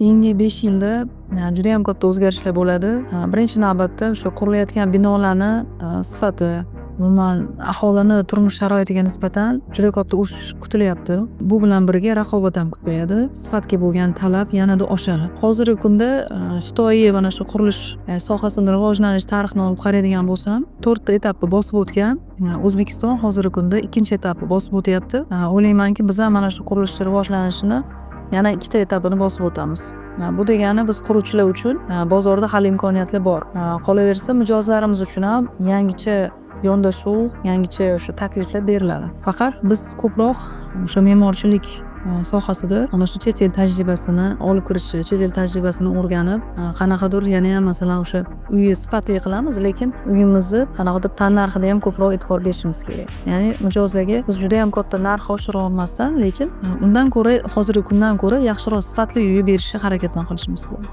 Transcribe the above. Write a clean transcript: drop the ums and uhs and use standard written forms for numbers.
Keyingi 5 yilda judayam katta o'zgarishlar bo'ladi. Birinchi navbatda o'sha qurilayotgan binolarni sifati, umuman aholini turmush sharoitiga nisbatan juda katta o'sish kutilyapti. Bu bilan birga raqobat ham kuchayadi, sifatga bo'lgan talab yanada oshadi. Hozirgi kunda Xitoyi mana shu qurilish sohasini rivojlanish tarixini olib qaraydigan bo'lsam, to'rtta etapni bosib o'tgan. O'zbekiston hozirgi kunda ikkinchi etapni bosib o'tyapti. O'ylaymanki, biz ham mana shu qurilish rivojlanishini yana ikkita etapini bosib o'tamiz. Bu degani, biz quruvchilar uchun bozorda hali imkoniyatlar bor. Qolaversa, mijozlarimiz uchun ham yangicha yondashuv, yangicha o'sha takliflar beriladi. Faqat biz ko'proq o'sha me'morchilik sohasida ana shu chet el tajribasini olib kirishni, chet el tajribasini o'rganib, qanaqadir yanayam, masalan, o'sha uyni sifatli qilamiz, lekin uyimizni qanaqadir tannarxida ham ko'proq e'tibor berishimiz kerak. Ya'ni mijozlarga biz judayam katta narx oshira olmasdan, lekin undan ko'ra, hozirgi kundan ko'ra yaxshiroq, sifatli uy berishga harakatlar qilishimiz kerak.